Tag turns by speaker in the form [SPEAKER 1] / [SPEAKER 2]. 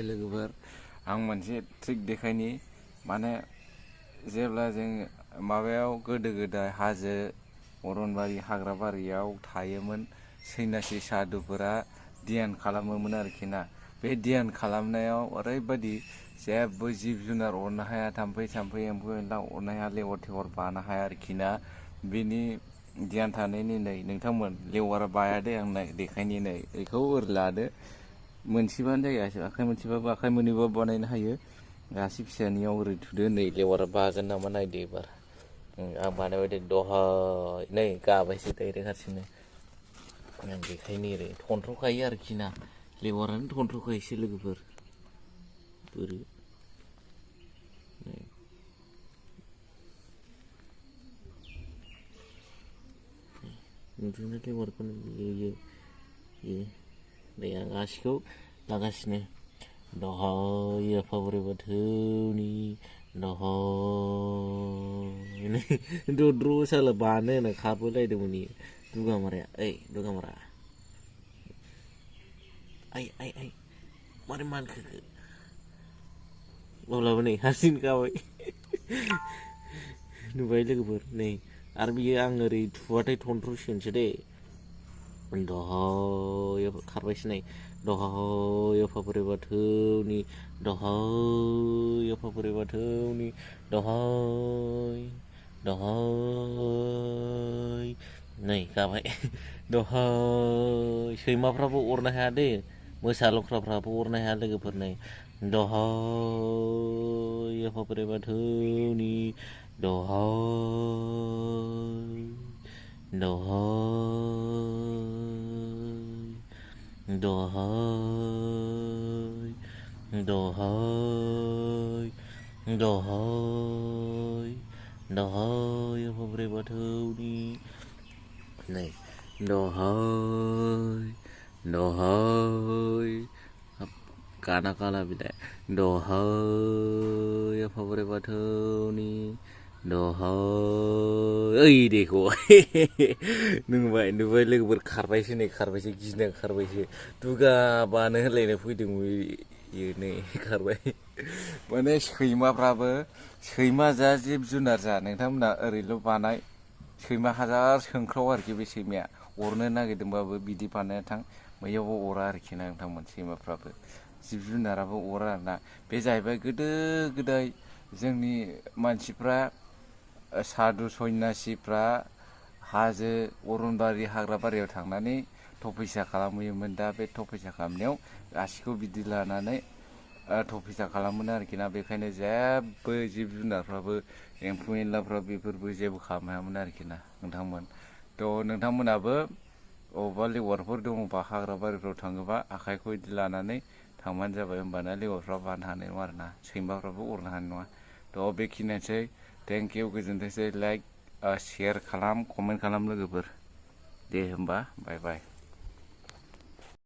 [SPEAKER 1] लोगोफोर आं मोनसे ट्रिक देखायनि माने जेब्ला जों माबायाव गोदो गोदाय हाजो अरनबारि हाग्राबारियाव थायोमोन सैनासि सादुफोरा ध्यान खालामोमोन आरोखि ना। बे ध्यान खालामनायाव ओरैबायदि जेबो जिब जुनार अरनो हाया, थाम्फै थाम्फै एम्फौ एनला अरनो हाया, लेवार थेवार बानो हाया आरोखि ना। बेनि ध्यान थानायनि नै नोंथांमोन लेवारा बाया दे आं देखायनि नै बेखौ ओरै लादो, मोनसेबानो जायो, आखाइ मोनसेबाबो आखाइ मोननैबाबो बानायनो हायो। आसि फिसानियाव ओरै थुदो, नै लेवारा बागोन नामा नायदो एबार। आं बानायबाय दे दहाय, नै गाबायसो डाइरेक्ट हारसिंनो। आं देखायनो ओरै थनथ्र'खायो आरोखि ना, लेवारानो थनथ्र'खायोसो लोगोफोर। बोरो नोंथांनो लेवारखौ नुयो नै आं आसिखौ लागासिनो। दहाय आफा बोराइ बाथौनि दहाय दद्र' साला बानो होना खारबोलायदोंमोन इयो दुगामाराया। ओइ दुगामारा, आइ आइ आइ मारै मानखोखो? अब्लाबो नै हारसिं गाबाय। नुबाय लोगोफोर, नै आरो बियो आं ओरै थुबाथाय थनथ्र'सिगोनसो दे। दहाय खारबायसो नै, दहाय आफा बोराइ बाथौनि दहाय आफा बोराइ बाथौनि दहाय दहाय, नै गाबाय। दहाय सैमाफ्राबो अरनो हाया दे, मोसा लख्राफ्राबो अरनो हाया लोगोफोर। नै दहाय आफा बोराइ बाथौनि दहाय दहाय दहाय दहाय दहाय दहाय आफा बोराइ बाथौनि नै दहाय दहाय, गाना गाला बिलाय, दहाय आफा बोराइ बाथौनि दहाय। ओइ देखौ नुबाय लोगोफोर, खारबायसो नै खारबायसो, गिना खारबायसो। दुगा बानो होनलायनाय फैदोंमोन इयो, नै खारबाय। माने सैमाफ्राबो, सैमा जा जिब जुनार जा, नोंथांमोना ओरैल' बानाय, सैमा हाजार सोंख्राव आरोखि बे सैमाया अरनो नागिरदोंबाबो बिदि बानायना थां, बैयावबो अरा आरोखि ना नोंथांमोन। सैमाफ्राबो जिब जुनाराबो अरा आरोना। बे जाहैबाय गोदो गोदाय जोंनि मानसिफ्रा, सादु सन्यासिफ्रा हाजो अरनबारि हाग्राबारियाव थांनानै तपस्या खालामहैयोमोन। दा बे तपस्या खालामनायाव आसिखौ बिदि लानानै तपस्या खालामोन आरोखि ना। बेखायनो जेबो जिब जुनारफ्राबो एम्फौ एनलाफ्रा बेफोरबो जेबो खालामनो हायामोन आरोखि ना नोंथांमोन। थ' नोंथांमोनाबो अबावबा लेवारफोर दङबा हाग्रा बारिफ्राव थाङोबा आखाइखौ बिदि लानानै थांबानो जाबाय, होमबाना लेवारफ्रा बानो हानाय नङा आरोना, सैमाफ्राबो अरनो हानाय नङा। थ' बेखिनियानोसै, थेंक इउ, गोजोनथोंसै। लाइक शेयार खालाम, कमेन्ट खालाम लोगोफोर। दे होमबा, बाय बाय।